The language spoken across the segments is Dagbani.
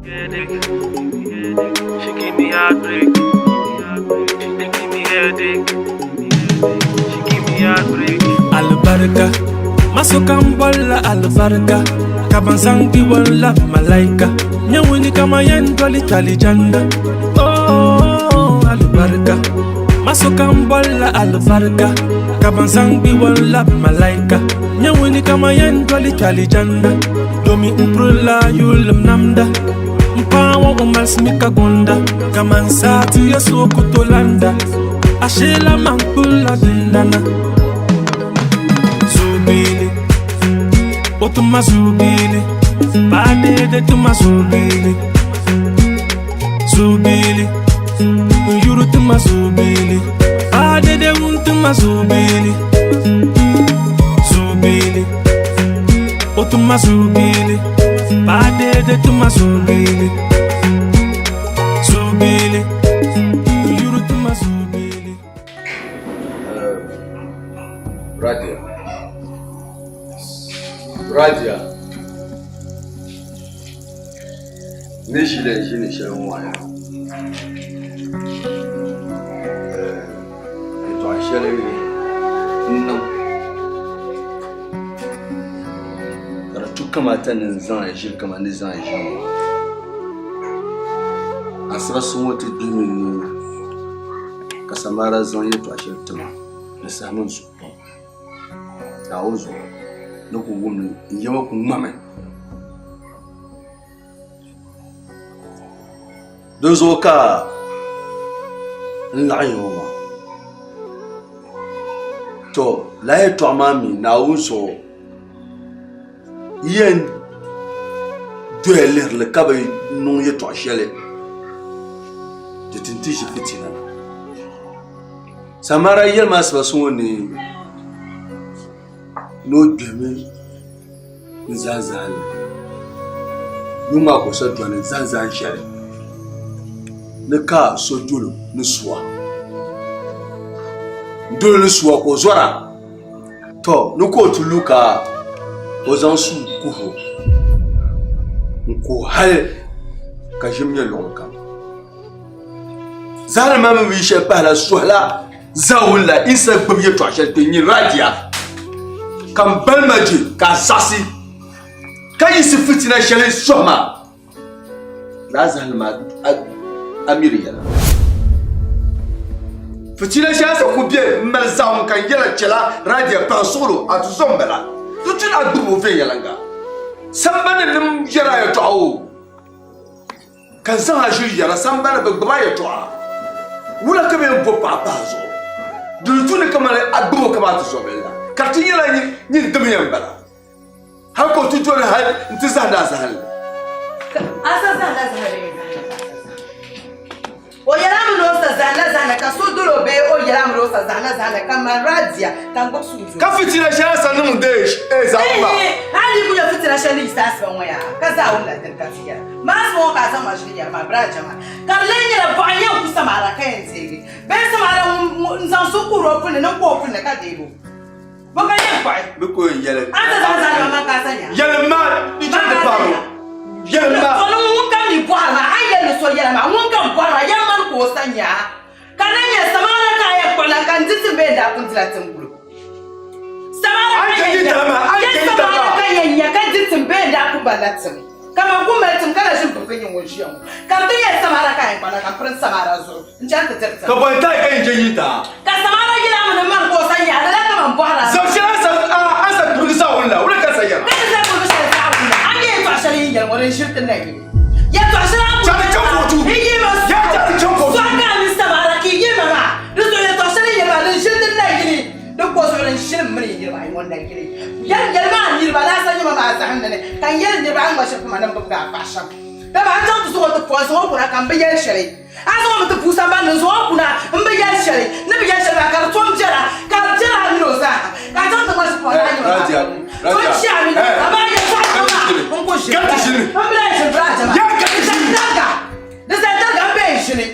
She give me heartbreak. She dey give me headache. She give me heartbreak. Alibarika, masoka bolla alibarika, kaban zangi wala malaika, nyawuni kama yendoli talijanda. Oh, alibarika, masoka bolla alibarika, kaban zangi wala malaika, nyawuni kama yendoli talijanda. Domi mprula yulim namda. Mpawa umalsmika gunda kaman saati ya sokotolanda ashela mankula dindana zubili otuma zubili badede tuma zubili zubili nyuru tuma zubili badede untuma zubili zubili otuma zubili badede tuma zubili zubili nyuru tuma zubili Radia. Radia. Ni ʒili n ʒini shɛli ŋɔ maa yaa. Yɛltɔɣa shɛli n niŋ ka di tu kamata ni n zaŋ ʒili kamani ni zaŋ ʒili ŋɔ maa. Asiba so ŋɔ ti duhimi nuu ka Samara zaŋ yɛltɔɣa shɛli ti ma di sahimi n suhu pam. Naawuni zuɣu ni ku wum li n yɛma ku ŋmami. Dinzuɣu ka n laɣim ya ŋɔ maa. To lala yɛltɔɣa maa mi Naawuni zuɣu yi yɛn doya lihiri li ka bi niŋ yɛltɔɣa shɛli di ti ti ʒi fitina. Samara yɛli ma asiba suŋ ni ni o gbihimi n-zahim zahim li. Yuŋ maa ka o sa dɔni n-zahim zahim shɛli ni ka so dol o ni sua. N-dol o ni sua ka o zɔra. Tɔ! Ni ka o ti lu ka o zaŋ sua kuhi o n-kuhi hali ka ʒim nyɛ luɣili kam. Zahim maa mi bi yi shɛli pahila suhila. Zawula Isa gbubi yɛtɔɣ shɛli kpe nyin Radia, ka m bali ma je ka a zaɣisi, ka yiɣisi fitina shɛli sɔhi ma. Lala zahindi maa a mi di yɛla. Fitina shɛli a sa ku be m-mali zaɣim ka n yɛla chɛla Radia paɣ suɣilo a tuzɔ m-bala. Di tu ni a gbib o viɛnyɛliŋga. Sambani nim yɛra yɛtɔɣa o. Ka n zaŋ a ʒili yɛra sambani bi gbib a yɛtɔɣa, wula ka bɛ yɛn bo paɣa pahi a zuɣu? Di ni tu ni kamani a gbib o kaman a tizɔbil la, ka di ti nyɛla nyin dim yɛn bala hal ka o ti doli hal nti zahindi a zahinli. A sa zahindi a zahinli bee n-zahindi a sa zahinli? O yɛla mi ni o sa zahindi zahindi ka so dol o bee o yɛla mi ni o sa zahindi zahindi ka mali radia ka n gbubi suhu Ka fitina shɛli a sa niŋ deei ee zaawuni maa. Ihi, hali yi ku nya fitina shɛli ni Yisa asiba ŋɔ yaa, ka zaawuni la dini ka ti yɛra. Maa asiba ŋɔ ka a zaŋ ma ʒili yɛri maa, biraja maa. Ka di lee nyɛla buɣa n-yɛn ku Samaara ka yɛn deegi bee Samaara ŋun n-zaŋ so kuhiri o puli ni n-ku o puli ni ka deegi o. Bɔ ka yɛn kpuɣi? Bɛ ku yɛn yɛli. A ni ti zaŋ zahindi ma maa ka a sa nya. Yɛlim ma di chaŋ ti paai o. Yɛlim ma. To ni ŋunkam mi bɔhiri ma, a ni yɛli ni so yɛla maa, ŋunkam bɔhiri ma, yɛlim ma ni ka o sa nya a. Ka di nyɛ Samaara ka a yɛn kpuɣi la ka n di tim bee n daa pun dila tim gulo. Samaara ka yɛn nya, yɛ Samaara ka yɛn nya ka di tim bee n daa pun balila tim. Kaman kum mali tim ka na ʒini gbib ka nyɛ ŋun ʒiya ŋɔ. Ka di ti nyɛ Samaara ka a yɛn kpuɣi la ka m pirin Samaara zuɣu n-chani ti diri tim. Ka bɔ n-taai ka yɛn je yintaa? Ka Samaara yɛl a mi ni mani ka o sa nya a, lala ka man bɔhir a. Zaŋ shɛli a ni sa gbibigi zaawuni la, wula ka n sa yɛra? Bɛ ni sa gbibigi shɛli zaawuni la, a ni yɛtɔɣ shɛli yi yɛli ŋɔ din ʒiri ti nayili. Yɛtɔɣ shɛli a ni Chani chaŋ kootu. Yi yihi ma Ya chani chaŋ kootu. Sɔɣi ka a mini Samaara ka yi yihi ma maa, di zuɣu yɛtɔɣ shɛli yi yɛli maa din ʒiri ti nayili. Di ko zuɣu din ʒiri m mini yi niriba ayi ŋɔ nayili. Yɛlim yɛli maa a niriba ni a sa nyɛ ma maa zahim ni ni, ka n yɛli n niriba a ni ŋma shɛli puma ni m bibigi a paɣ shɛm. Dama a ni chaŋ ti zaŋ o ti pɔhim zaŋ o kuna ka m bi yɛli shɛli. A zaŋ o mi ti puu sambani ni n-zaŋ o kuna m-bi yɛli shɛli, ni bi yɛli shɛli maa ka di tom biɛla, ka di biɛla a mini o zaa ha, ka a chaŋ ti ŋma shikɔɣu ni a nyɛ ma maa puuni. To n chɛ a mini o, amaa yɛltɔɣa ŋɔ maa n ku ʒini ba, m bi lahi ʒini biraja maa. Di zani tariga, di zani tariga m bee n-ʒini,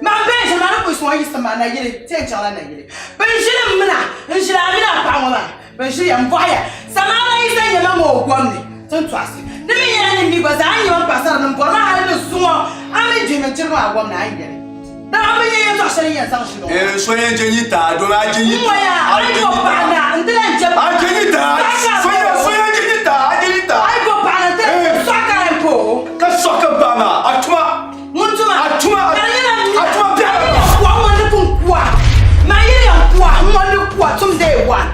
maa m bee n-ʒini maa ni kuli sɔŋ yiɣisim maa nayili, ti yɛn chaŋla nayili. Bɛ ni ʒini m mina, n ʒili a mini a paɣa ŋɔ maa, bɛ ni ʒiri ya m-bɔhi ya, Samaara yi sa nyɛ ma ŋɔ o gom ni, ti ni tɔɣisi. Di mi nyɛla nyin mi gba zaa a ni nyɛ man paɣisara ni m-bɔri ma hali ni zuŋɔ a mi duhimi n-tiri ma a gomna a ni yɛli. Dama m bi nya yɛtɔɣ shɛli n yɛn zaŋ ʒili o. Eh, so yɛn je nyi taa, domi a je nyi N ŋɔya, taa, a a yi je bo nyi paɣa taa. na, n ti lan je A paɣa. je nyi taa, Ka ka so yɛn so yɛn je nyi taa, a je nyi taa. A yi bo paɣa na, n ti lan Eh. sɔɣi ka lan pa o. Ka sɔɣi ka baai maa, a tuma. Ŋun tuma. A tuma, Ka di nyɛla m mi. a tuma biɛla. Ka di nyɛla kuɣa ŋun ni pun kua. Maa yɛliya n kua, n ŋun ni kua tum day one.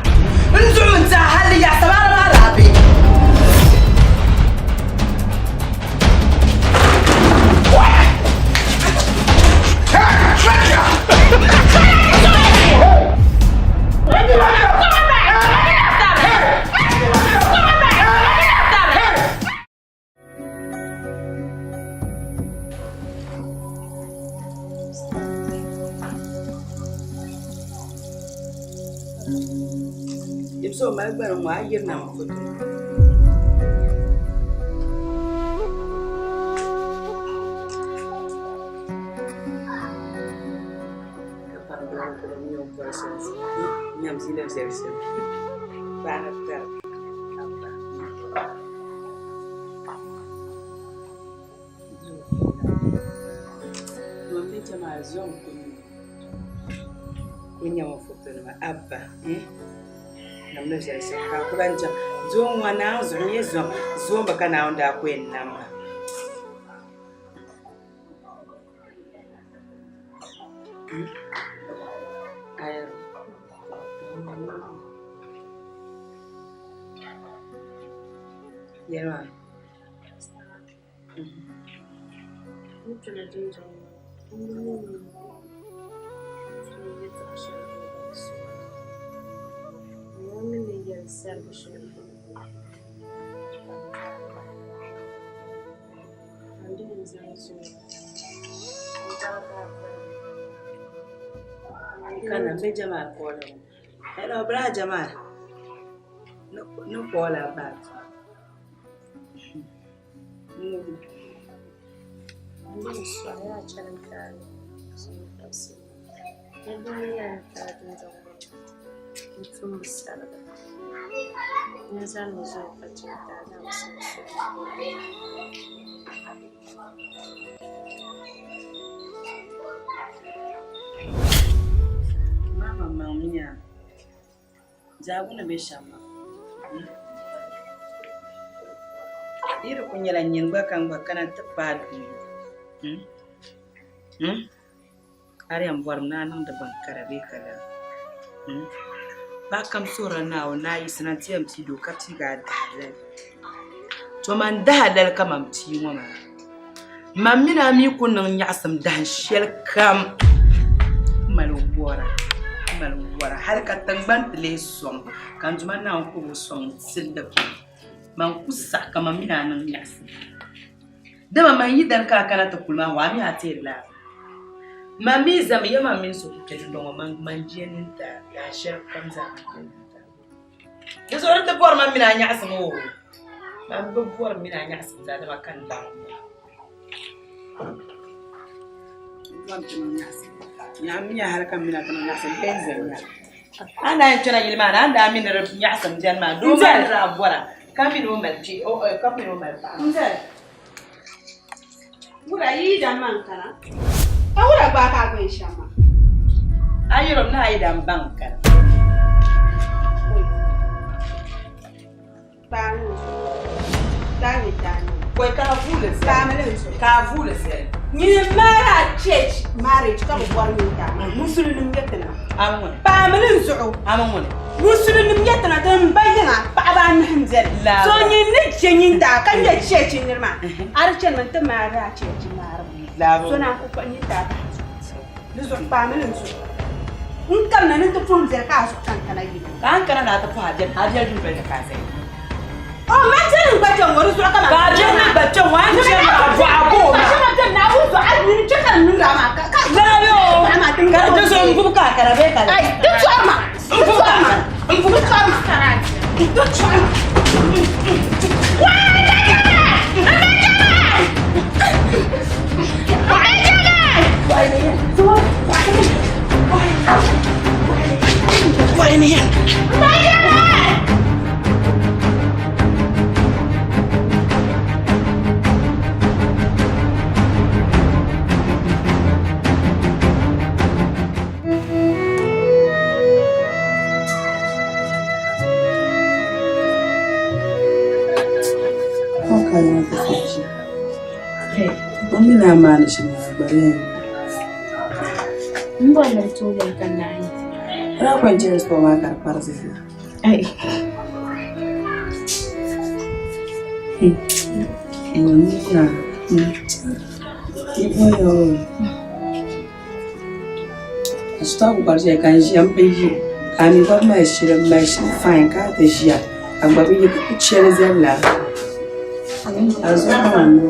N duɣimi n tiɛha hali yaɣasabara maa daa be. Dibisi o mali gbani ŋɔ a yirina mi foto. Doo ŋɔ Naawuni zuɣu n-nyɛ zom zoomba ka Naawuni daa ku yɛn nam ba. Yɛlima. Kana bɛ Jamal call Hello, Bra Jamal. No, no call about. Mama maŋ miya Zaagu ni be shɛm maa. Di di kuli nyɛla nyini gba ka n gba kana ti paai duu ŋɔ. A di yɛn bɔrimi ni a niŋdi bin kara bee ka lala. Paɣa kam suhirila Naawuni ni a yiɣisina nti yɛn pii doo ka piigi a dahalali. To man dahalali ka man pii ŋɔ maa. Man mini a mi ku niŋ nyaɣisim dahin shɛli kam m-mali wɔra, m-mali wɔra hali ka tiŋgbani ti leei sɔŋ ka n Duuma Naawuni ku bi sɔŋ n-ti li. Man ku saɣi ka man mini a niŋ nyaɣisim. Dama man yi dali ka a kana ti kuli maa, a mi a teeri laa. Man mi zami ya man mini so ku kpe dundɔŋ ŋɔ, man je nintaa yaha shɛli kam zaa man je nintaa. Di zuɣu di ti bɔri man mini a nyaɣisim oo. Man bi bɔri mini a nyaɣisim zaa dama ka n daŋ ba. Bɔri ti niŋ nyaɣisim. Nyaɣimiya hali ka m mini a ti niŋ nyaɣisim bee n-zani nya. A ni daa yɛn kpɛna yili maa ni, a ni daa mi ni di nyaɣisim beni maa, doo maa ni daa bɔra ka mi ni o mali kpee, ka mi ni o mali paɣa. Wula yi yidan maa n-kana? Ka wula gbaai ka a gba yi shɛm maa? A yɛrim ni a yidan baŋ n-kana. Kpaami n zuɣu. Kpaami taani. Pɔi ka a vuuli zali. Kpaami li n zuɣu. Ka a vuuli zali. Nyini maari a church marriage ka bi bɔri nyin taa maa. Musulinim nyɛ ti na. A mi ŋuni? Kpaami li n zuɣu. A mi ŋuni? Musulinim nyɛ ti na din ba yiŋa paɣaba anahi n beni. Laaba. So nyin ni je nyin taa ka nyɛ church niri maa a di chanimi n ti maari a church maaribu. Laaba. So naan ku kpuɣi nyin taa bahi zuɣu. Di zuɣu kpaami li n zuɣu. N kamina ni n ti puhim viɛli ka a zuɣu ka n kana yili. Ka a ni kana ni a ti puhi a biɛli, a biɛli dundoli ni ka a zaya. O ma biɛli n gba kpɛŋ ŋɔ di zuɣu ka ma. Ka a biɛli mi gba kpɛŋ ŋɔ a ni chɛ ma a bɔɣa ka o ma. Ka shɛba biɛni na a wum zuɣu a nini chɛ ka di niŋdi a maa ka ka. Lala o ka di zuɣu n gubi ka a kana bee ka Ai di tɔri ma. Di tɔri ma. N gubi Di tɔri ma. Di tɔri ma. ka a yɛn ti fo ʒi. O mi ni a maani shɛli maa gba di yɛn N bɔri ni di tooi beni ka naai. A daa kɔŋ chɛli store maa ka di kpari zali. Ai. Shitɔɣu ku kpari ʒɛya ka n ʒiya m bi yi ka a mi gba mali shili m mali shili fain ka ti ʒiya ka gba bi yi ka ku chɛli zali laa a zuɣu maa n niŋ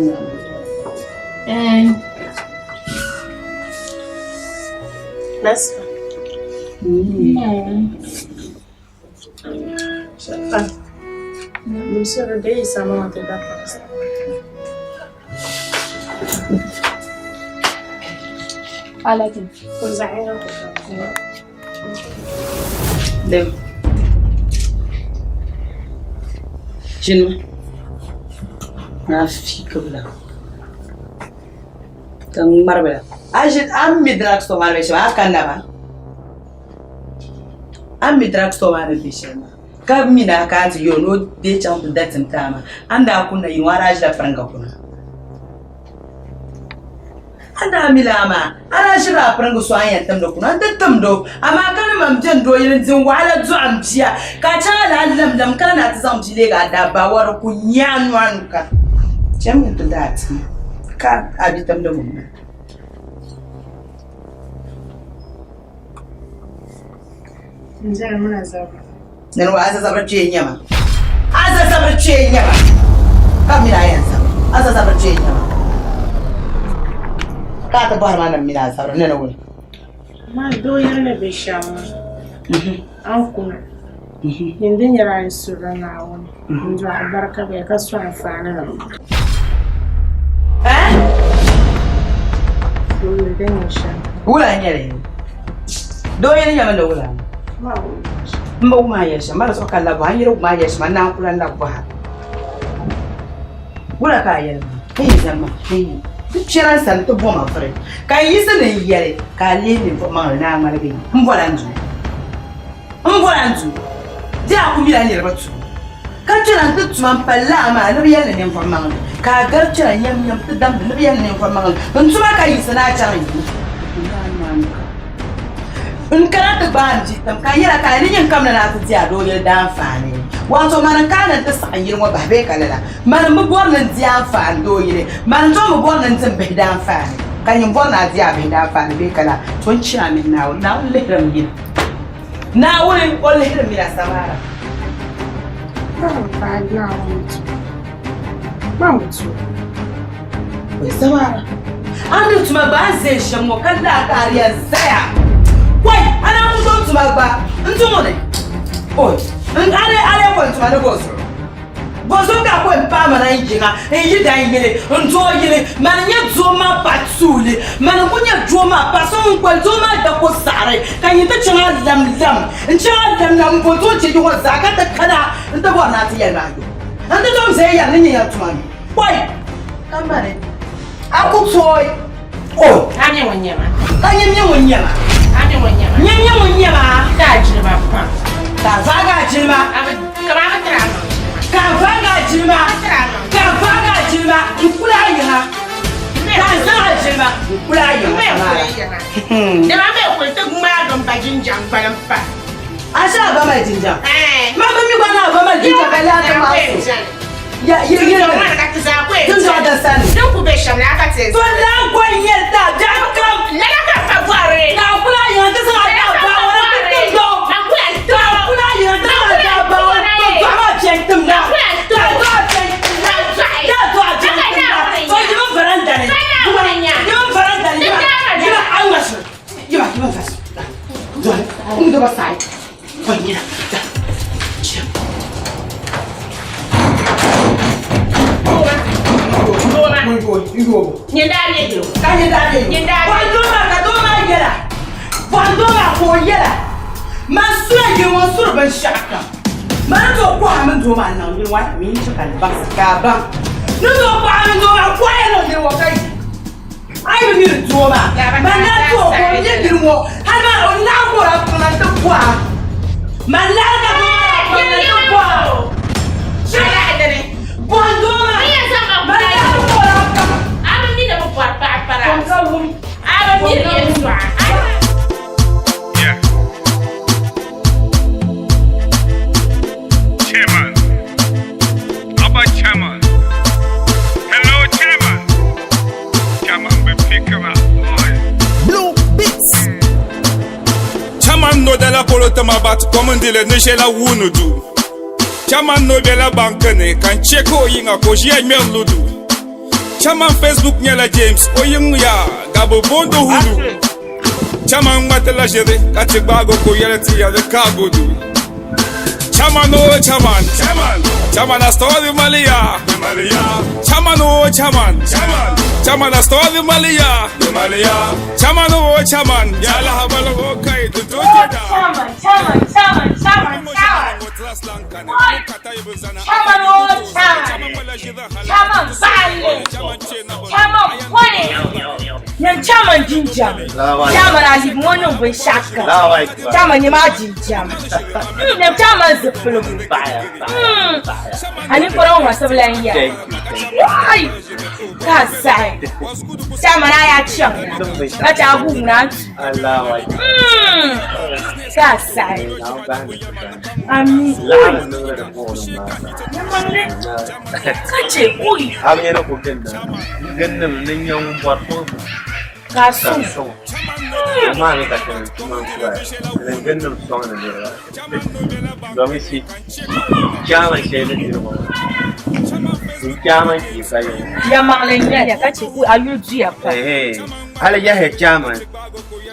Monsieur le day, ça m'a été Alaikum. Dem. Ʒinimi. Naa fi kibila. Ka n ŋmaribila. A ʒi a mi drug store maa ni bɛ shɛm a kanna maa. A mi drug store maa ni bɛ shɛli maa. Ka mi na ka a ti yɛl o ni o dee chaŋ ti da tim ti a maa. A ni daa kunna yini ŋɔ a daa ʒila piringa kuna. A ni daa mi laa maa, a daa ʒirila a piringa so a ni yɛn timdi kuna nti timd o. Amaa ka ni man beni doo yili n-di n wahala dɔɣi m bia, ka a chaŋ a lahi lamlam kana ni a ti zaŋ bia leeg a dabba wa di ku nya a nɔhi ni ka. Chami nti da a tim ka a bi timdi ŋun maa. Nani wa aza zabiri kpee n-nyɛ ma. Aza zabiri kpee n-nyɛ ma. Ka m mini a yɛn zabiri. Aza zabiri kpee n-nyɛ ma. Ka a ti bɔhiri ma ni m mini a zabiri ni ni wula? Amaa doo yili ni bɛ shɛm ŋɔ, a ni kuna, nyin di nyɛla a ni suhiri Naawuni n-dɔɣi barika bihi ka su anfaaninima. Doo yili din nyɛ shɛm. Wula n-nyɛ li? Doo yili nyɛmi ni wula? M bi wum a yɛli shɛm, ma di zuɣu ka n lahi bɔhi a, n yi di wum a yɛli shɛm a naan ku lan labi bɔhi a. Wula ka a yɛli ma? Hei zani ma, hei di kpɛra n sani ti bɔ ma vuri, ka n yiɣisi ni n yɛli ka a leei ninvuɣ maŋli ni a ŋmaligi m bɔla n duu. M bɔla n duu, di a ku mila niriba tubu, ka kpɛra n-ti tuma m pali laa maa ni bɛ yɛli ni ninvuɣ maŋli, ka a gari kpɛra nyamnyam ti damdi ni bɛ yɛli ni ninvuɣ maŋli. N tuma ka yiɣisi ni a chaŋ n yi. N kana ti gbaai n bia tim ka n yɛla ka a ni nyin kamina ni a ti di a doo yili daanfaani. Wato mani n kana ni n ti saɣi n yili ŋɔ bahi bee ka lala? Mani m bi bɔri ni n di anfaani doo yili. Mani n tom bi bɔri ni n di m bihi daanfaani. Ka nyin bɔri ni a di a bihi daanfaani bee ka lala? To n chɛ a mini Naawuni. Naawuni lihiri m mina. Naawuni o lihiri mina Samara. Samara. A ni tuma gba a ni ʒe shɛm ŋɔ ka laa ka a di yɛn zaya. Kɔi a naan ku tooi tuma gba n ti ŋuni. Oi n a lee kɔŋ tuma ni bɔ zuɣu. Bɔzuɣu ka a kɔŋ paai ma na n yiŋa n yi dan yili n doo yili mani n-nyɛ doo maa paɣa tuuli mani n-ku nyɛ doo maa paɣa so ŋun koli doo maa da ko saɣiri ka nyin ti chaŋ a lamlam n chaŋ a lamlam m-bo doo chɛchi ŋɔ zaa ka ti kana n-ti bɔri ni a ti yɛli ma a yo n ti tom zaya yɛri ni nyɛ ya tuma mi kɔi ka mani a ku tooi oi A mi ŋun nyɛ ma. Ka nyɛ mi ŋun nyɛ ma. A mi ŋun nyɛ ma. Nyɛ mi ŋun nyɛ ma. Ka a jilima pam. Ka a vaagi a jilima. A bi kama a bi tiri a maŋ jilima. Ka a vaagi a jilima. A bi tiri a maŋ. Ka a vaagi a jilima. N kuli a yiŋa. Ka a zaŋ a jilima. N kuli a yiŋa. M mi kuli yiŋa. Dama a mi kuli ti ŋmaagi m ba jinjam kpalim pa. A sha a ba mali jinjam? Ɛɛ. Ma bi mi gba ni a ba mali jinjam ka laa ti maa so. Ya ya ya. Din da sani. Din ku be shɛm laa ka ti. To laa ko n-yɛli ta biɛɣu kam. Lala ka pa bɔri. Ka a kula yiŋa ti zaŋ a daa baa ŋɔ na ti tim do. Ka a kula yiŋa ti zaŋ a daa baa ŋɔ to dɔɣi maa piɛn tim na. Ka a dɔɣi piɛn tim na. Ka a dɔɣi piɛn tim na. To yima varanda ni. Yima varanda ni. Yima yima a ŋma shiri. Yima yima varanda. Dɔɣi. N dɔba saɣi. A yi bi mi di doo maa, man daa ti o ka o nyɛ niri ŋɔ hali maa o naɣi ka o daa kpaŋ na n-ti bɔha. Man lari ka doo maa daa kpaŋ na n-ti bɔha. Bɔhim doo maa. bat kom n dili ni ʒɛla wuuni du. Chairman no bela banki ni ka n che ka o yiŋa ka o ʒiya ŋmɛri ludu. Chairman Facebook nyɛla James o yiŋ ya ka bɛ booni Hudu. Chairman ŋmatila ʒiri ka ti gbaagi o ka o yɛli ti ya di ka gudu. Chairman o chairman, chairman, chairman a story maliya, maliya. Chairman o chairman, chairman, chairman a story maliya, maliya. Chairman o chairman, ya lahabal o kai du doke da. Chairman, chairman, chairman, chairman, chairman. Chairman o chairman. Chairman baɣali. Chairman pɔli. Nyɛ chairman jinjam. Chairman a libi ŋɔ niŋ binshɛɣu kam. Chairman nyɛ maa jinjam. Nyɛ chairman zipiligu. A ninkpara ŋɔ ŋmasib lan ya. Wai! Ka a saɣi. Chairman a yaa chaŋ na. Ka chɛ a guui ŋuna a ni tu. Ka a saɣi. Ami. Yɛlimaŋli ka chɛ ui. Ka a suŋ. Yɛlimaŋli n-nyɛ li ka chɛ ui a yuli duya pam. Hali yaha chairman,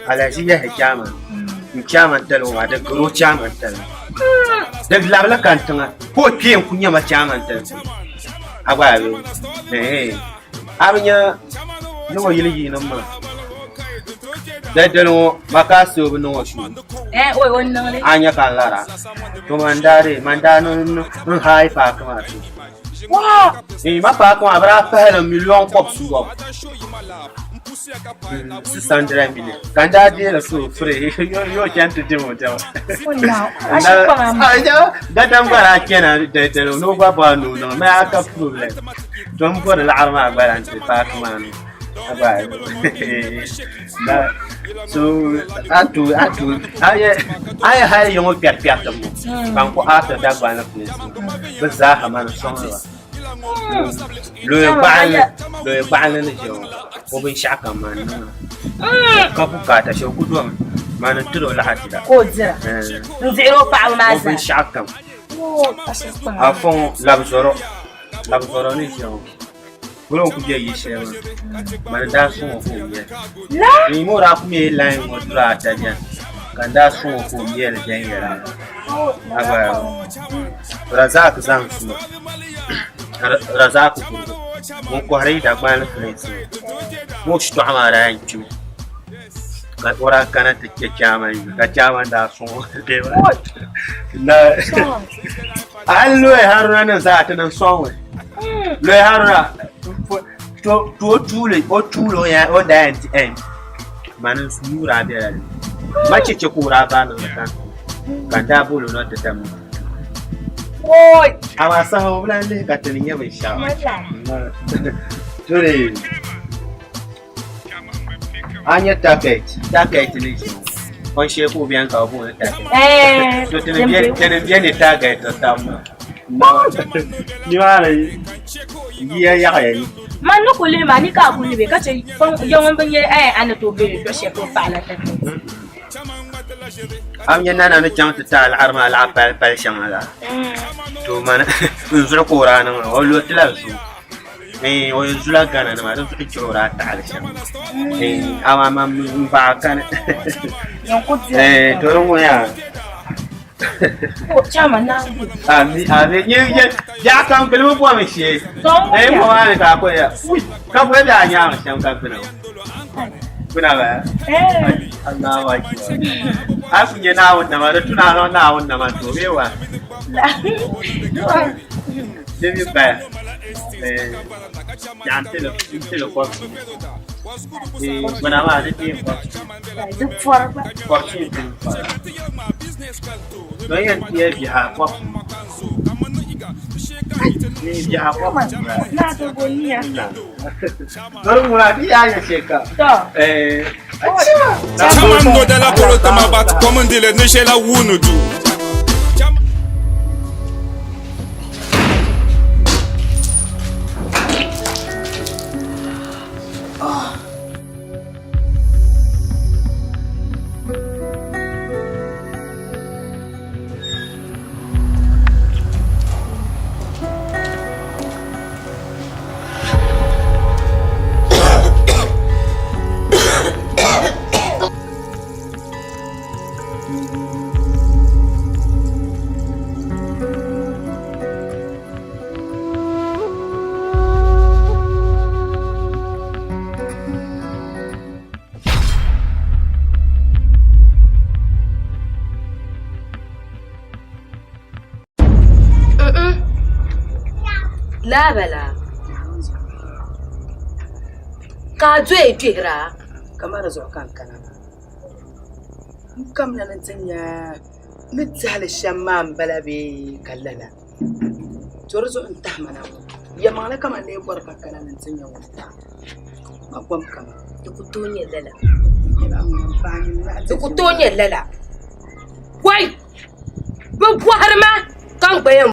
Alhaji yaha chairman, n chairman tali ŋɔ maa di gari o chairman tali. Di labila ka n tiŋa ka o kpee n-ku nyɛ ma chairman tali a gba a bee a bi nya ni o yili yiinim maa dali ŋɔ makaasi o bi niŋ o shuu a nya ka n lara to man daa dee man daa n haai paaki maa to ma paaki maa bi daa pahila miliyon kɔbisi yɔbu 600 million ka n daa deela so free yo chɛni ti dim o diɛma dadam gba daa chɛna dali ni o gba bɔri ni o niŋ mɛ a ka problem to n bɔri laɣari maa gba lahi ti paaki maa ni so a tu a tu a yɛ a yɛ hali yiŋɔ kpɛri kpɛri ti ŋɔ ka n ku after Dagbani place bi zaaha mani sɔŋdi ba Loya gbaɣinli loya gbaɣinli ni ʒiya ŋɔ o binshaɣu kam maa niŋ ka bukaata shɛli ku domi maa ni tiri o laɣa dira ka o dira n dihiri o paɣaba maa o zaa binshaɣu kam afa ŋɔ labi zɔrɔ labi zɔrɔ ni ʒiya ŋɔ bolo n ku bɛ yili shɛli maa mani daa sɔŋ o ka o mɛli n mi o daa ku mɛla lain ŋɔ duri ata biɛni ka n daa sɔŋ o ka o mɛli viɛnyɛla Razak zaŋ suma Razak gurugu ŋun kohari Dagbanli filinsi ŋɔ o shitɔɣu maa daa yɛn kpimi ka o daa kana ti kpɛ chairman yuli ka chairman daa sɔŋ o a loyi Haruna nim zaa ti niŋ sɔŋ mi loyi Haruna to o tuuli o tuuli o daa yɛn ti end mani n nuu daa bela di ni ma cheche ka o daa baai niŋdi tandi ka n daa booli o na ti tam amaa saha o bi lahi lihi ka ti ni nyɛ binshɛɣu tuli a nyɛ target target ni ʒi o ni shɛli ka o bɛni ka bi booni target to tini bɛ ni target tam nimaani yiya yaɣaya ni Man ni kuli lihi maa ni ka a kuli be ka che ya ŋun bi nyɛ a ni tooi be luɣ shɛli polo paɣa la target. A nyɛ nana ni chaŋ ti ti a laɣiri maa laɣa pali pali shɛŋa la to mani n zuɣu ka o daa niŋ o lo ti la zuɣu o yɛn zula Ghana nima di zuɣu chɛ o daa taɣali shɛm amaa man n baɣa kani to di ŋɔ yaa Biɛɣu kam gilimi bɔmi shee ŋɔ maa ni ka a kuli ya ka boli bɛ a nyaangi shɛm ka gbuna gbuna bala Allahu akbar a ku nyɛ Naawuni nama di tu ni a niŋ Naawuni nama n-ti o bee wa di mi baya biɛɣu n-tili kɔbisi gbuna maa di deei kɔbisi Di pɔri gba. Kɔbisi n-tili pɔri Don yɛn ti ya biha kɔbisi ni biha kɔbisi Naa to bo niya. Don ŋuna di yaa nyɛ shɛli kam. Tɔ. Chaman no de la polo tama bat kom n dili ni shɛla wuuni du. Laa bala. Ka a doya kpihira. Kamani di zuɣu ka n kana maa. N kamina ni ti nya ni tɛhili shɛm maa m-bala bee ka lala. To di zuɣu n-tahi ma na ŋɔ. Yɛlimaŋli ka man lee bɔri ka kana ni nti nya ŋun tahi ma kom kama. Di ku tooi nyɛ lala. Nyɛla ŋun paai nyin naɣ Di ku tooi nyɛ lala. Wai! Bɛ bɔhiri ma ka n gba yɛn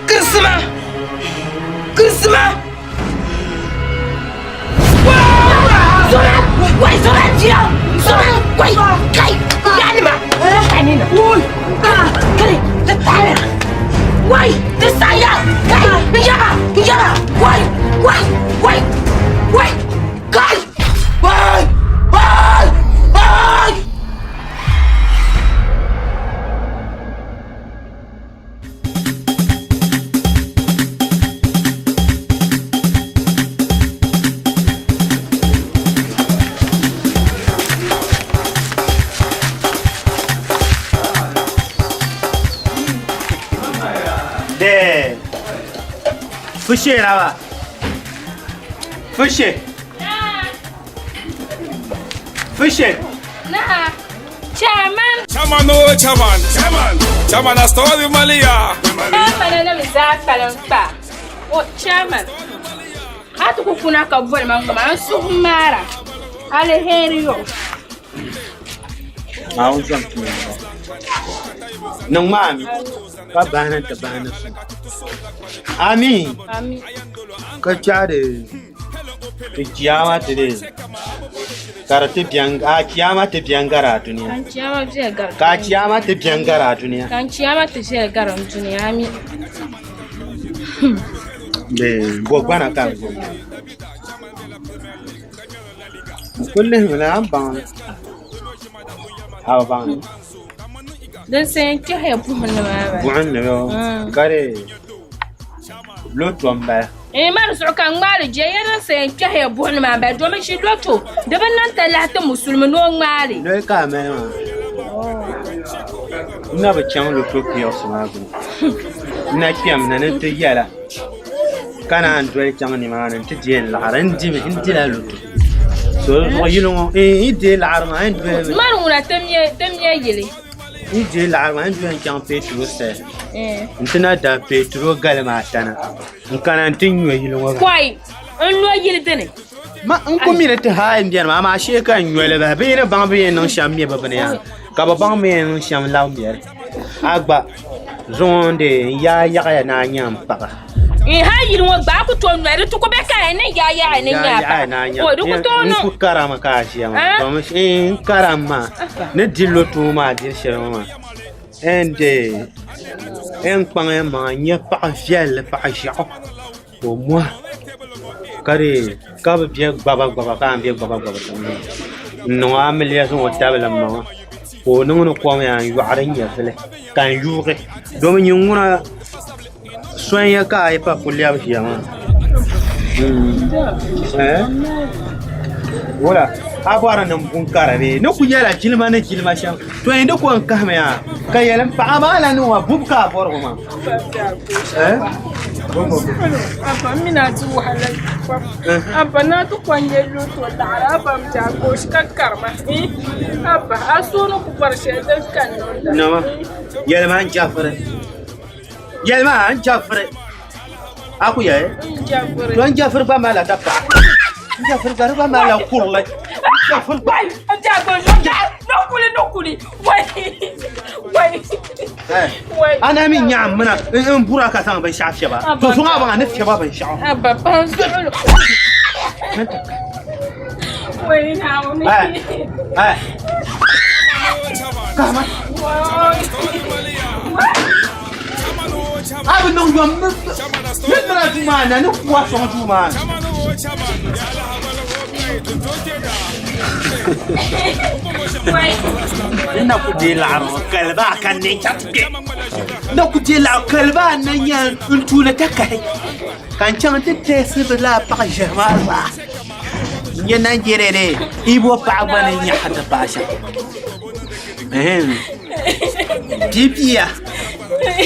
Kirisima! Kirisima! Zora! Wai zora jiya! Zora! Wai! Kai! Yanima! Kanina! Kare! Da tare! Wai! Da saya! Kai! Yaba! Yaba! Wai! Wai! Wai! Wai! Kai! Wai! Wai! Wai! De. Fushe rawa. Fushe. Fushe. Na. Chairman. Chairman oh chairman. Chairman. Chairman a story Malia. Chairman na mi zaa kpalim kpa. O chairman. A ti ku kuna ka boli ma ŋma n suhu maara. Aliheri yo. Naawuni zɔm ti mini ba. Niŋ ma ami ka bahina ti bahina so. Ami. Ami. Ka chaɣiri ti chiyaama ti dee ka di ti bɛn a chiyaama ti bɛn gari a dunia. Ka n chiyaama viɛli gari. Ka a chiyaama ti bɛn gari a dunia. Ka n chiyaama ti viɛli gari n dunia. Ami. Dee bo gbana ka n gbubi. N kuli lihimi la a ni baŋ li. A bi baŋ li. Din sayin kpɛhiya buɣim ni maa bala. Buɣim ni yoo ka di loto m-bala. Ee ma di zuɣu ka n ŋmaali je ya din sayin kpɛhiya buɣim ni maa m-bala domin shi loto di bi niŋ talahi ti musulimi ni o ŋmaali. Noli ka a mali maa. N na bi chaŋ loto kiosk maa gbuni. N na kpɛm ni ni ti yɛla ka naan doli chaŋ nimaani nti deei n laɣiri. N dimi, n dila loto. So di zuɣu yili ŋɔ, n yi deei laɣiri maa, n doli. Mani ŋuna ti miɛ yili. N yi deei laɣiri maa, n doli chaŋ peeturo sali nti na da peeturo galima ata na n kana nti nyo yili ŋɔ. Kɔi, n no yili dini. Ma n ku mi ni ti haai m-beni maa, amaa shee ka n nyo li bahi. Bɛ yi ni baŋ bɛ yɛn niŋ shɛm me bɛ bini yaa, ka bɛ baŋ bɛ yɛn niŋ shɛm labi me li. A gba zuŋɔ n dee n yaa yaɣiya ni a nya m paɣa. N hal yili ŋɔ gba a ku tooi noli di ti ku be ka ya ni yaa yaɣiya ni nya a paɣa. O di ku tooi niŋ. N ku karimi ka a ʒiya maa domi n karim maa ni di loto ŋɔ maa diri shɛli ŋɔ maa n dee n kpaŋ n maŋa n nya paɣa viɛlli paɣa ʒiɛɣu ka o mohi ka dee ka bi bɛ gbaba gbaba ka a bɛ gbaba gbaba n niŋ o amiliya zaŋ o tabili n maŋa ka o niŋdi kom yaa n yoɣari n nyɛvili ka n yuugi domi nyin ŋuna sonya ka a yi pa ku lɛbi ʒiya maa wula a bɔri ni n bu kara bee ni ku nyɛla jilima ni jilima shɛm to di ko n kahimi yaa ka yɛli n paɣa maa la niŋ wa bubu ka a bɔrigi maa Abba m mini a di wahala pam. Abba naa ti kɔŋ nyɛ loto laɣiri Abba m biɛhi ka o ʒi ka karima. Abba a suhu ni ku bɔri shɛli din ka n niŋda. Nama yɛlima n jafiri yɛlima n jafiri a ku yɛli N jafiri. To n jafiri gba malila dapaɣa n jafiri gba di gba malila kurili n jafiri gba. N jafiri no kuli no kuli wai wai. A na mi nyaɣim mina n bura ka zaŋ binshɛɣu fiɛba to zuŋɔ a baŋ a ni fiɛba binshɛɣu. Abba paɣa zuɣu. Wai Naawuni. Kahima. A bi niŋ yom ni mira duu maa na ni kuwa sɔŋ duu maa ni. N na ku deei laɣiri ŋɔ kaliba ka n neen chaŋ ti kpe. N na ku deei laɣiri kaliba n na nya n tuuli takahi ka n chaŋ ti tɛɛsi bi laa paɣa ʒiɛhi maa zaa. N nya Nigeria dee Igbo paɣa gba ni nyaɣi ti paai shɛm. Piipiya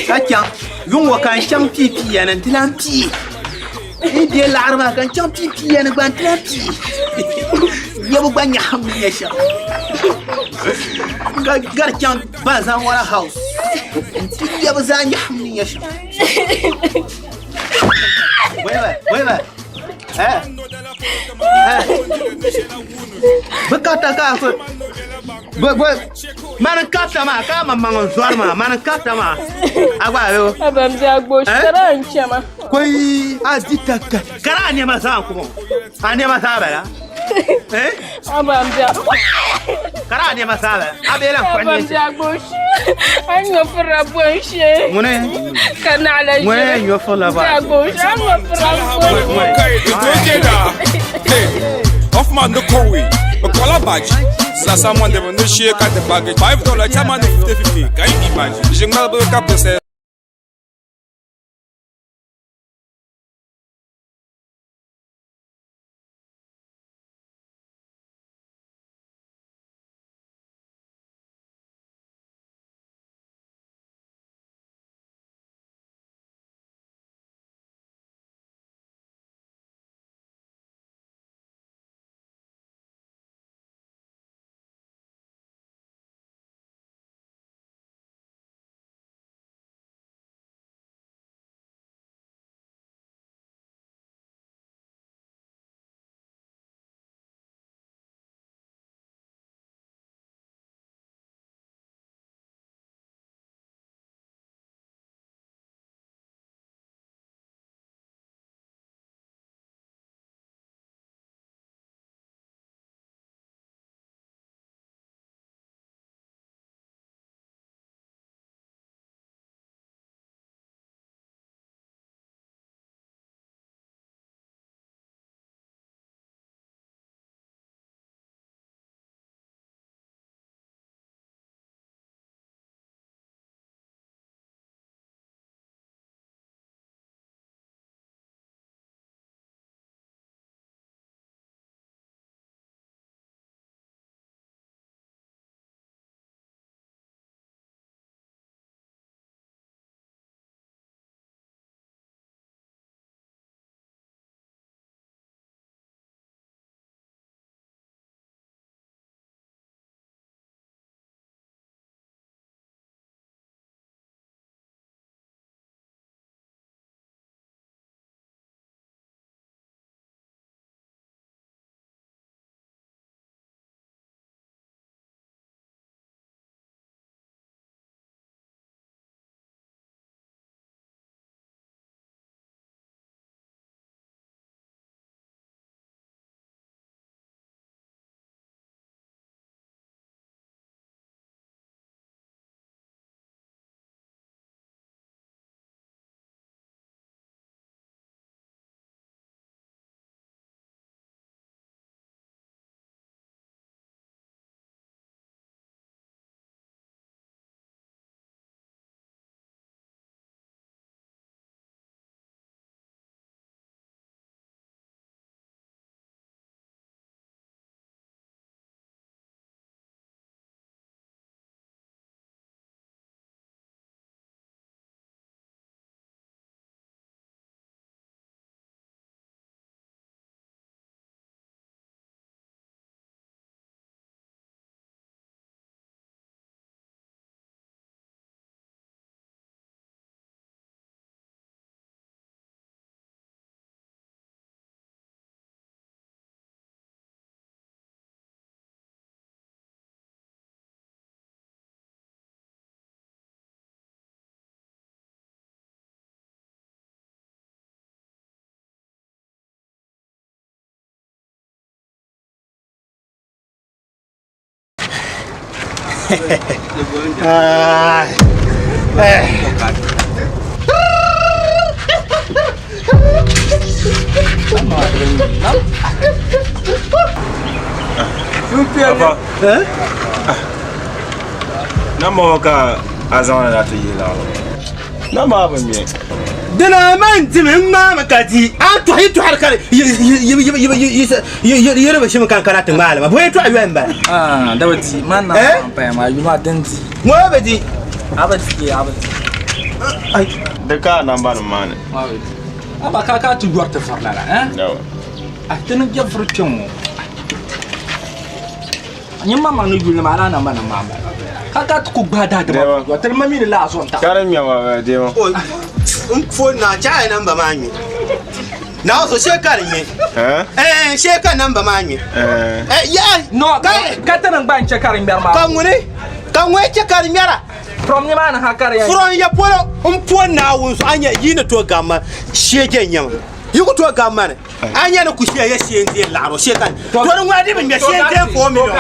ka chaŋ yuŋ ŋɔ ka n chaŋ piipiya ni n ti lahi pii n deei laɣiri maa ka n chaŋ piipiya ni gba n ti lahi pii nyɛbu gba nyaɣim ni nyɛ shɛm ka gari chaŋ Bazanwara house n ti nyɛbu zaa nyaɣim ni nyɛ shɛm. Wait, wait, wait. Eh? Bi karita ka a bi bi mani n karita maa ka a maŋmaŋ n zɔri maa mani n karita maa a gba ayo. Abamdi agbo shɛra n chɛma. Koi a di ta ka kara a nɛma zaa n kubo a nɛma zaa bala. Abamdi Kara a nɛma zaa bala a bee lan kpuɣi Abamdi agbo a nyɔ fura bɔn shee. Ŋuni Ka naɣila ʒiri. Ŋuni nyɔ fura ba. Agbo a nyɔ fura bɔn. Hoffman no kowe, Okola baji. Sasa mon de no share ka the baggage. $5 chairman 50 50. Can you imagine? Jingle bell ka pese. Namba ŋɔ ka a zaŋ na ti yihi laɣiri ŋɔ. Namba maa bi ŋme. Dina man dimi n ŋmaami ka di a tɔhi yi tɔhiri ka yi di bi shim kan kana ti ŋmaali ma bɔ yɛtɔɣa yɔli n bala. Da bi di man na paya maa yuli maa din di. Ŋɔ bi di. A bi di a bi di. Di ka a namba nim maa ni. Aba ka ka ti yɔri ti vuri lala eh? A ti ni jɛ vuri kpɛ ŋɔ. Nyɛ ma ma ni yuli maa la namba nim maa bala. Ka ka ti ku gbahi daadama yɔ ti ma mi ni laa zuɣu n ta. Ka di ŋmɛ ma deema. N fo na chaai namba maa ŋmɛ. Naawuni so shee ka di ŋme. Eh, shee ka namba maa ŋme. Eh, ya. No, ka ti niŋ gba n-che ka di ŋmɛri maa. Ka ŋuni? Ka ŋuni che ka di ŋmɛra? From ni maa ni ha ka di yɛn. From ya polo n po Naawuni zuɣu a nya yi ni tooi gam ma shee je n-nyɛ ma. Yi ku tooi gam ma ni a nya ni ku shee ya shee n-deei laɣiri o shee ka to di ŋuna di bi ŋmɛ shee n-deei 4 million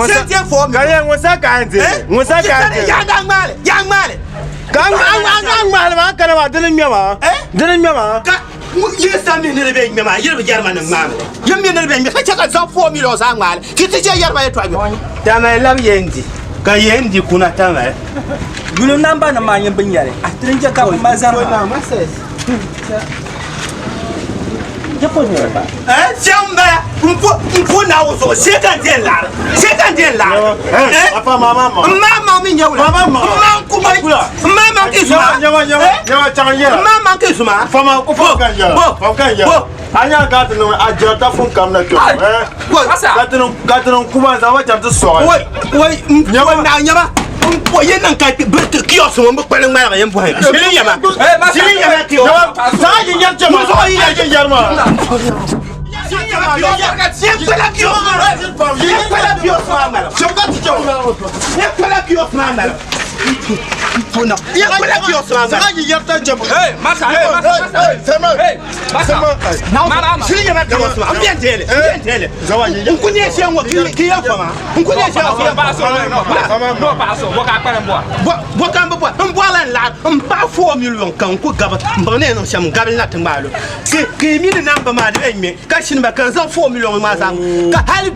shee n-deei 4 million. Ka yɛn ŋun sa ka a yɛn deei ŋun sa ka a yɛn deei. Yaa ŋmaali yaa ŋmaali. Ka a ŋmaali maa kana maa dini ŋmɛ maa dini ŋmɛ maa. Ka yi sa mi ni di bɛ ŋmɛ maa yiri bi yɛri ma ni ŋmaami yi mi ni di bɛ ŋmɛ ka chɛ ka zaŋ 4 million zaa ŋmaali ki ti chɛ yɛri ma yɛltɔɣa ŋmɛ. Tamali labi yɛn di ka yɛn di kuna tamali. Yuli namba nim maa nyɛ bin yɛli a ti din chɛ ka bi mali zari maa. Shɛm n bala n po Naawuni zuɣu shee ka n ti yɛn laɣiri shee ka n ti yɛn laɣiri n maa maŋ mi nyɛ wula n maa n ku mai n maa maŋ ki zuma n maa maŋ ki zuma bo a nya ka ti niŋ a jɛrita fun kam na kpɛ ka ti niŋ kuba zaŋ ba chaŋ ti sɔɣi wai wai n po naa nyɛma n po yi niŋ ka kiosk ŋɔ bi kpali ŋmaligi yin bɔhi shili nyɛma shili nyɛma kiosk zaŋ yi nyɛri chɛma zuɣu yi yi nyɛri maa N paɣa 4 million ka n ku gabi n baŋ ni yɛn niŋ shɛm n gabili na ti ŋmaalo ka yi mi ni namba maa di bɛ ŋmɛ ka shini ba ka n zaŋ 4 million maa zaŋ ka hali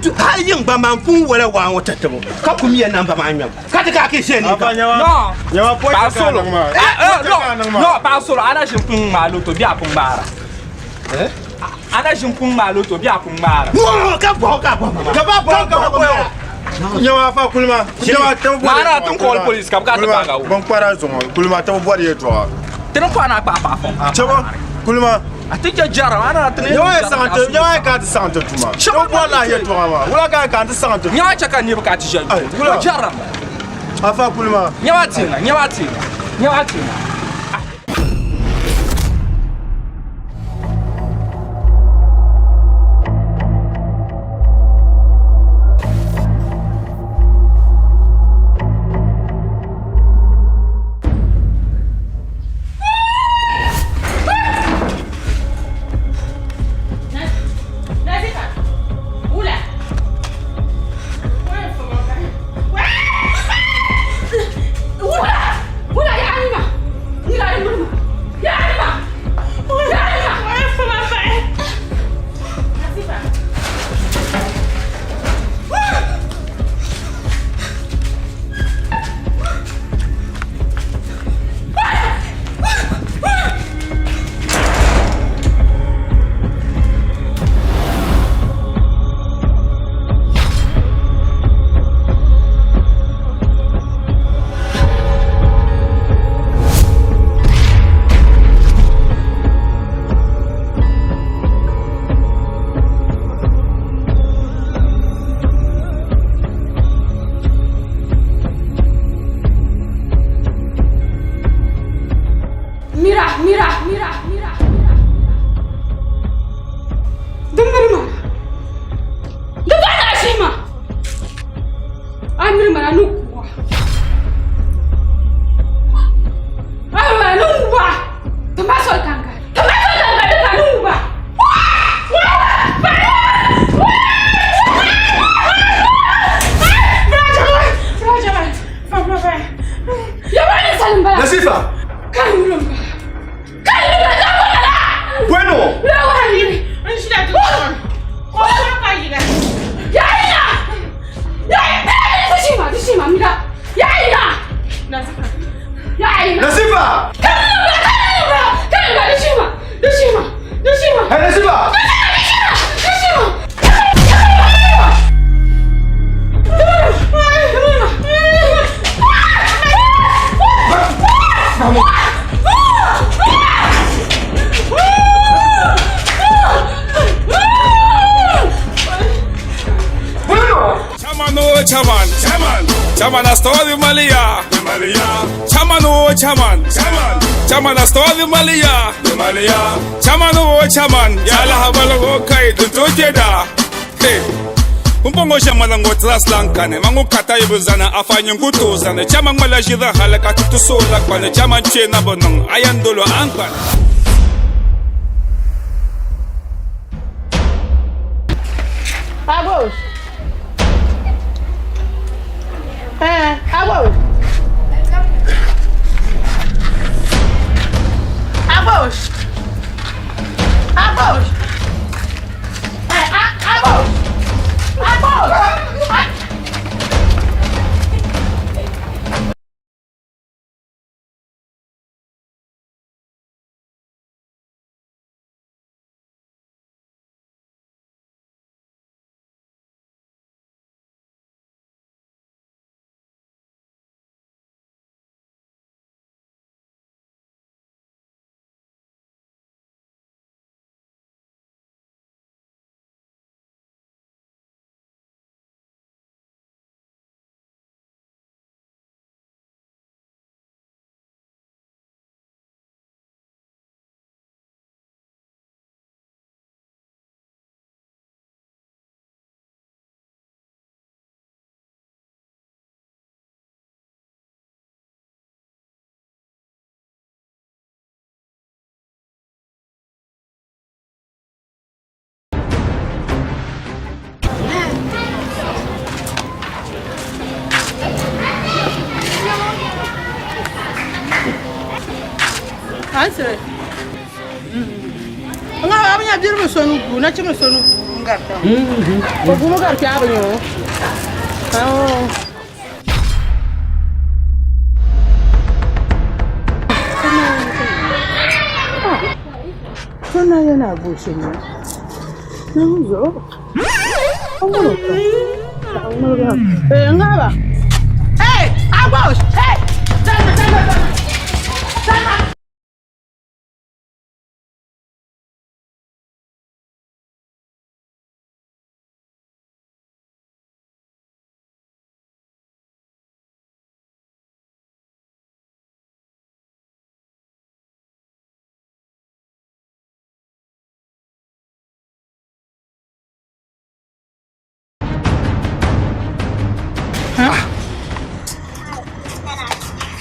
yiŋ gba maa n pun wala waa ŋɔ tatibu ka ku mi ya namba maa ŋmɛbu ka ti ka ka ʒe ni ka No, paɣa solo. No, paɣa solo ana ʒini pun ŋmaa loto bɛ a pun ŋmaara. Ana ʒini pun ŋmaa loto bɛ a pun ŋmaara. Ka bɔhɔ ka bɔhɔ ka ba bɔhɔ ka ba bɔhɔ nyɛma fa kulima nyɛma tabi bɔri Maana tin call police ka bi ka ti baaga o. Bin kpara zuŋɔ kulima tabi bɔri yɛltɔɣa. Ti ni kɔhi na kpahi paɣa fɔŋ. Chɛba kulima. A ti chɛ jɛra ana ti ni. Nyɛma yɛ saɣim ti nyɛma yɛ ka ti saɣim ti tuma. Chɛba bɔri la yɛltɔɣa maa wula ka ka ti saɣim ti. Nyɛma chɛ ka niriba ka ti ʒe. Wula jɛra. Afa kulima. Nyɛma tiŋa nyɛma tiŋa nyɛma tiŋa. Mira, mira, mira, mira, mira. Di miri ma. Di ba na ʒi ma. A miri ma na ni kuwa. A miri ma na ni wuba. Ti ma soli ka n gari. Ti ma soli ka n gari ka ni wuba. Nasifa. Bueno. Nasifa. Hey, Nasifa. Chairman, oh, chairman, chairman. Chairman, chairman a story Malia. Chairman oh chairman, chairman a story Malia. Chairman oh chairman, yala habala go kai duntoke da. Hey. Kumbongo shamala ngo traslankane mangu kata ibuzana afanyi ngutuzane chama ngwala jida halaka tutusola kwane chama chena bonong ayandolo ankwane. Agos. Eh, Agos. Agos. Agos. Eh, Agos. Agos. Answer. Nga ba nya biribi so ni gu na chimi so ni gu ngarta. Ko gu mo garta ba nyo. Oh. Sona yana bushe ne. Na zo. Eh nga ba. Hey, Agos. Hey. Zana zana zana. Zana.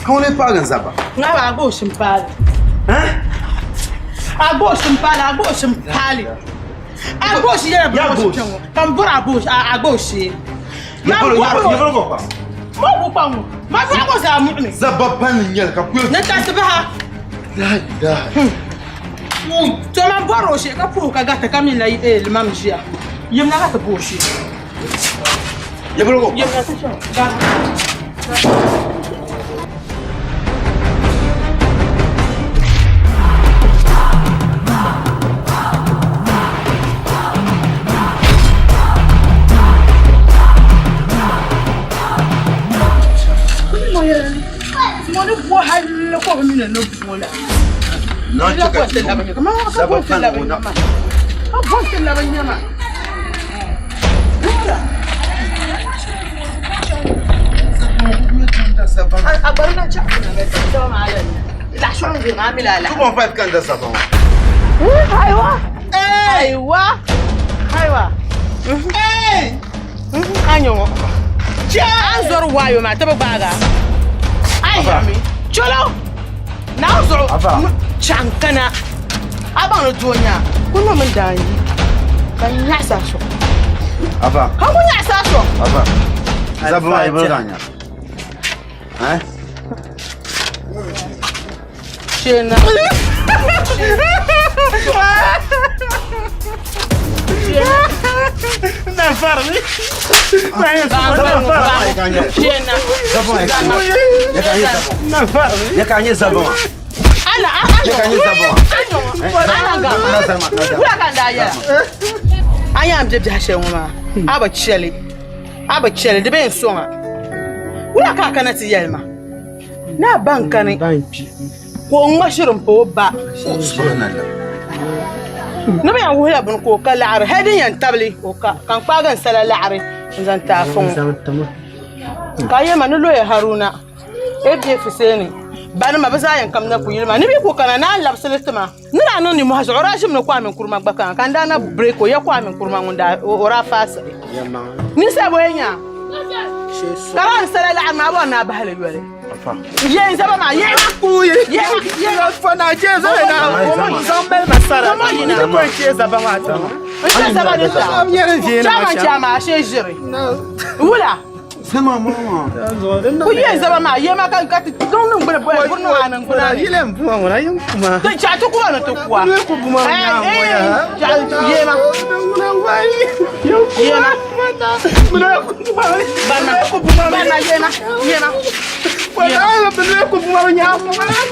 Ka ŋuni paagi n zaba? Nga ba agoshi n paali. Agoshi n paali, agoshi n paali. Agoshi yɛla bi agoshi kpɛŋɔ. Ka n bɔri agoshi, agoshi. Ma bɔri o. Ma bu kpa ŋɔ. Ma bu agoshi zaa muɣimi. Zaba pan n nyɛli ka kuli. Ni tarisi baha. La ilaha. To ma bɔri o shee ka puhi ka garita ka mi la limam ʒiya. Yimna ka ti bo o shee. Yɛbirigu. Yimna ti chaŋ. Mo ni bo halli ko bi mi ni bo la. Na chɛ ka ti zaba pan o na. Ka bo ti labi nyama. A gbari na chɛ 2.5 kan da zaba ŋɔ. Haiwa. Haiwa. Haiwa. Anyo. An zɔri waayo maa ti bi gbaaga. Ai mi. Cholo. Na zuɣu. Chaŋ kana. A baŋ ni doo nya. Ku niŋ min daan yi. Ka nyaɣasa so. Afa. Ka ku nyaɣasa so. Afa. Zaba maa yibiri ka nya. Eh? Shena. Na farmi. Shena. Na farmi. Ya ka nye zaba maa. Ana Ya ka nye zaba maa. Ana ga. Wula ka n daa yɛla. A yɛn bɛ biɛhi shɛli ŋɔ maa a bi chɛli a bi chɛli di bɛ n sɔŋa wula ka a kana ti yɛli ma ni a ba n kani ka o ŋma shiri n pa o ba ni bi yɛn wuhila bini ka o ka laɣari hali din yɛn tabili o ka ka n kpaagi n sala laɣari n zaŋ ti a fa ŋɔ. Ka yɛma ni loya Haruna, Ebie Fuseni, banima bɛ zaa yɛn kamina kuyili maa ni bɛ ku kana naan labisili ti ma. Ni daa niŋ nimmohi zuɣu o daa ʒimi ni Kwame Nkrumah gba kana ka n daa na break o ya Kwame Nkrumah ŋun daa o daa faai siɣi. Ninsal bɔ yɛn nya ka daa n sala laɣiri maa bɔri ni a bahi li yoli. Ye n zaba maa ye kuyi ye ye fo na je zo na zaŋ mali ma sara ni ko n che zaba maa tama n che zaba ni ta chairman chairman a she ʒiri wula Sema mama. Ku ye zaba maa ye ma ka ka ti niŋ niŋ gbuni bɔya buri niŋ a niŋ gbuna ni. Yile n buma ŋuna yin kuma. Ti chaɣ ti kuba ni ti kuwa. Ni ku buma ŋuna ŋoya. Chaɣ ye ma. Ye ma. Barma barma ye ma ye ma. Ku buma ŋuna ŋoya.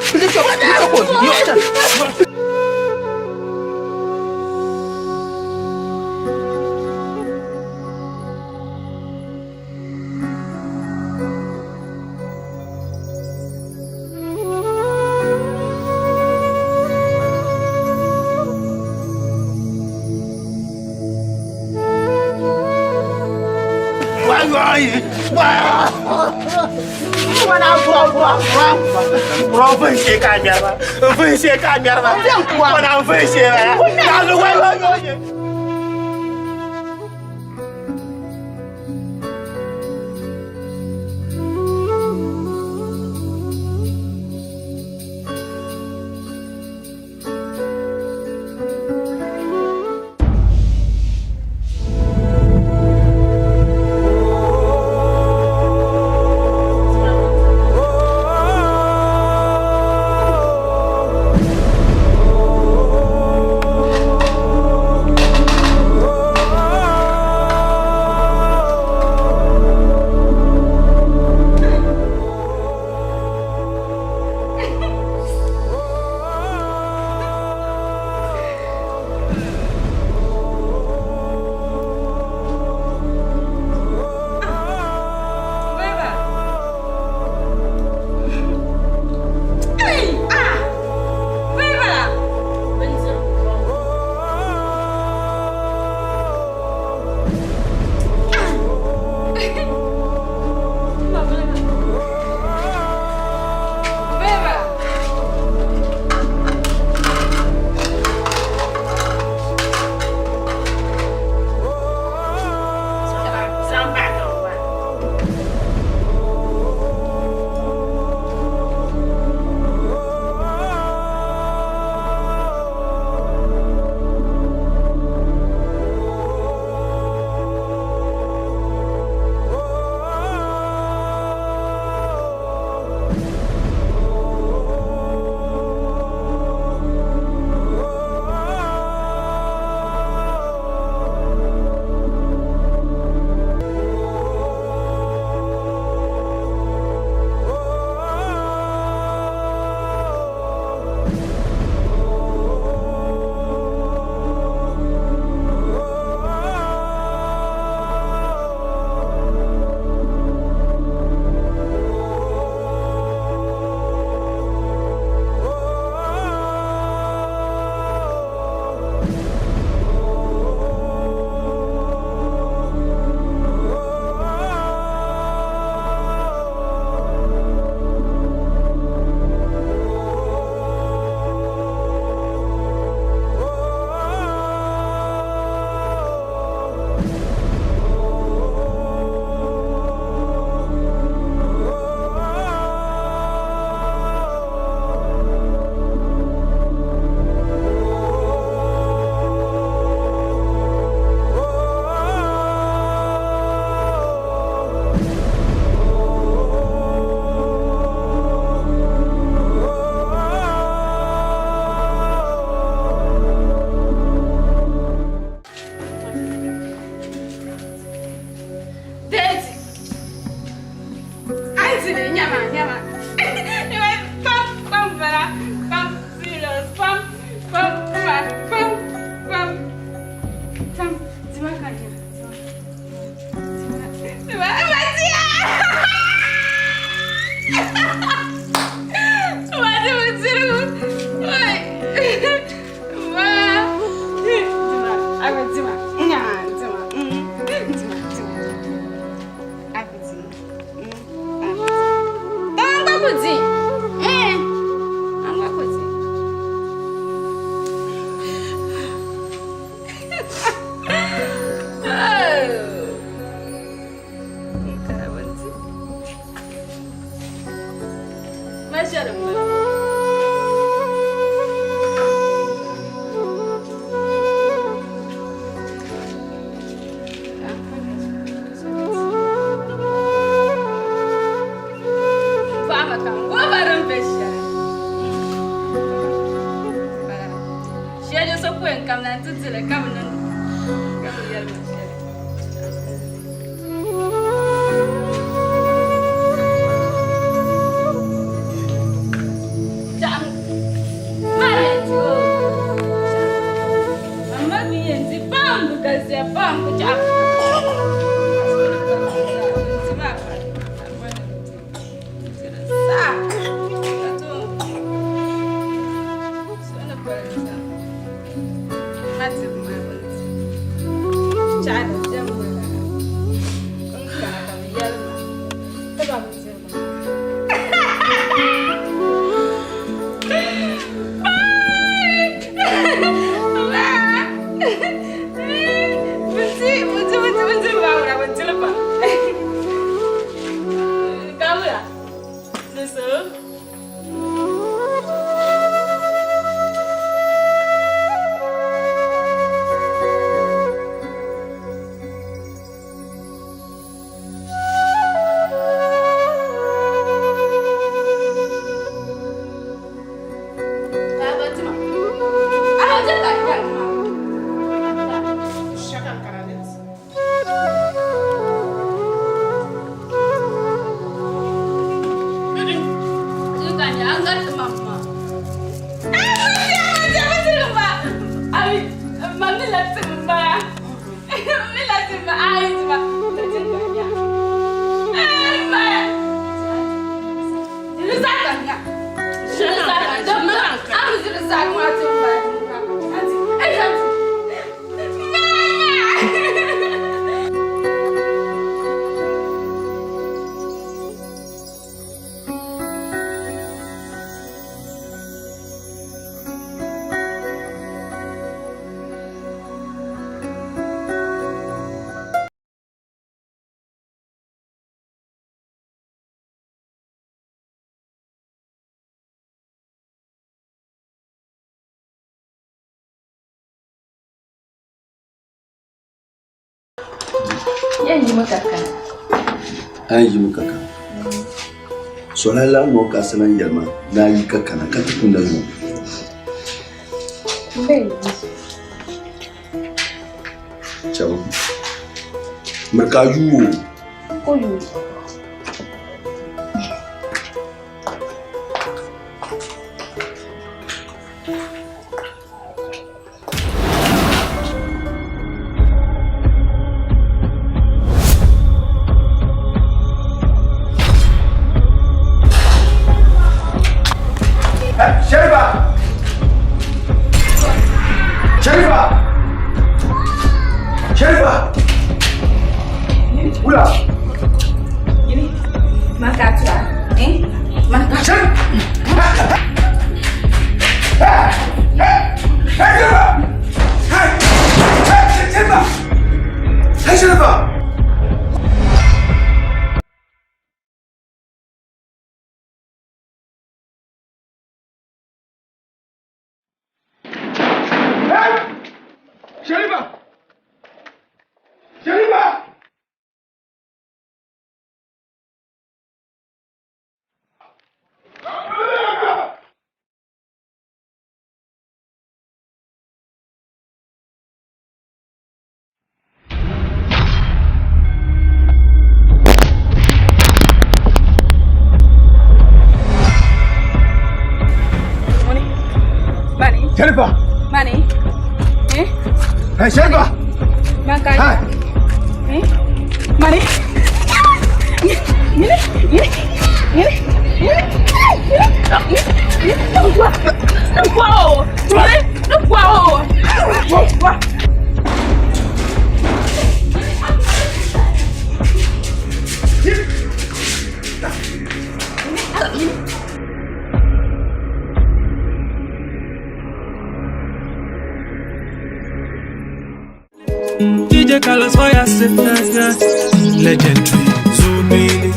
Maʒɛri m-bala. Paɣaba ka n gooi ba din be shɛli. Shɛli so ku yɛn kamina nti di li ka bi niŋ ka bi yɛli ma shɛli. Yan yi maka kana. An yi maka kana. Sola la no ka sanan yɛlima n'a yi ka kana ka ti kunda yi. Cɛw. Miri ka yuo. Ko yuo. Sherifa! Sherifa! Sherifa! Wula! Makatura. Eh? Makatura. Sherifa! Hey, Sherifa! Sherifa! Sherifa! Mani. Sherifa! Mani. Eh? Hey, Sherifa! Maka. Eh? Mani. Ini, ini, ini, ini. Wow! Wow! Wow! DJ Carlos Fire Legendary Zubili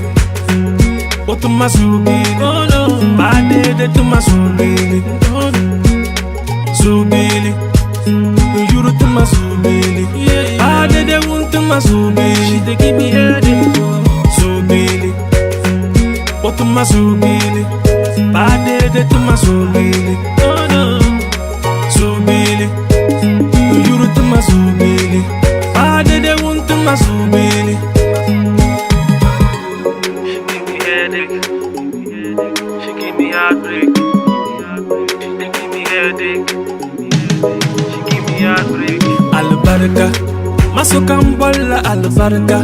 Otuma Zubili. Oh no. Ba dede tuma subili. Subili. Yuru tuma subili. Ba dede wun tuma subili. She dey give me headache. Subili. O tuma subili. Ba dede tuma subili. Oh no. Subili. Yuru tuma subili. Ba dede wun tuma subili. She give me headache. She give me heartbreak. She dey give me headache. She give me heartbreak. Albarka masokan bolla albarka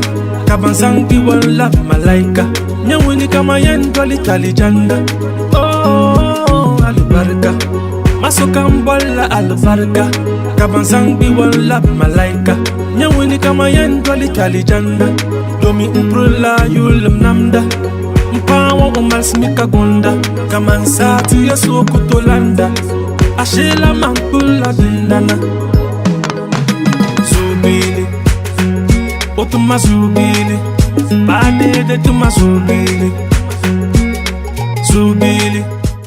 kaban zangi wala malaika nyawuni kama yendoli talijanda oh albarka masokan bolla albarka kaban zangi wala malaika nyawuni kama yendoli talijanda domi mprula yulim namda mpawo umalsmika gunda kaman sati yesu kutolanda ashila mankula dindana Zubili, otuma zubili, badede tuma zubili, zubili,